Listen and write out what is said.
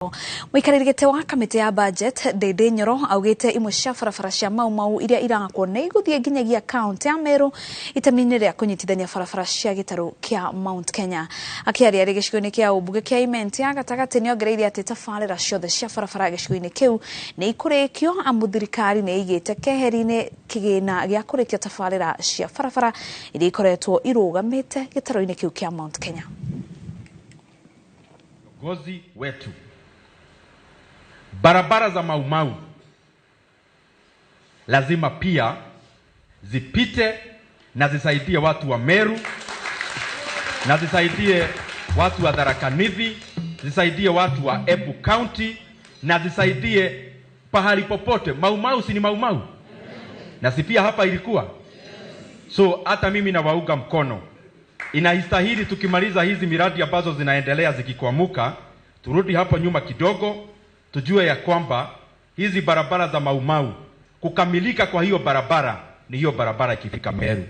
Mohoro. Mũikarĩri gĩtĩ wa kamĩtĩ ya budget Ndindi Nyoro augĩte imwe cia barabara cia Mau Mau iria irakwo nĩ igũthiĩ nginyagia kaunti ya Meru itemi-inĩ rĩa kũnyitithania barabara cia gĩtarũ kĩa Mount Kenya. Akĩaria arĩ gĩcigo-inĩ kĩa ũmbunge kĩa Imenti ya gatagatĩ nĩ ongereire atĩ tabarĩra ciothe cia barabara gĩcigo-inĩ kĩu nĩ ikũrĩkio amu thirikari nĩ ĩigĩte keheri-inĩ kĩgĩna gĩa kũrĩkia tabarĩra cia barabara iria ikoretwo irũgamĩte gĩtarũ-inĩ kĩu kĩa Mount Kenya. Viongozi wetu, barabara za Maumau lazima pia zipite na zisaidie watu wa Meru na zisaidie watu wa Tharaka Nithi, zisaidie watu wa Embu County na zisaidie pahali popote. Maumau si ni Maumau? Na si pia hapa ilikuwa? So hata mimi nawaunga mkono. Inastahili tukimaliza hizi miradi ambazo zinaendelea zikikwamuka, turudi hapo nyuma kidogo, tujue ya kwamba hizi barabara za Maumau, kukamilika kwa hiyo barabara ni hiyo barabara ikifika Meru.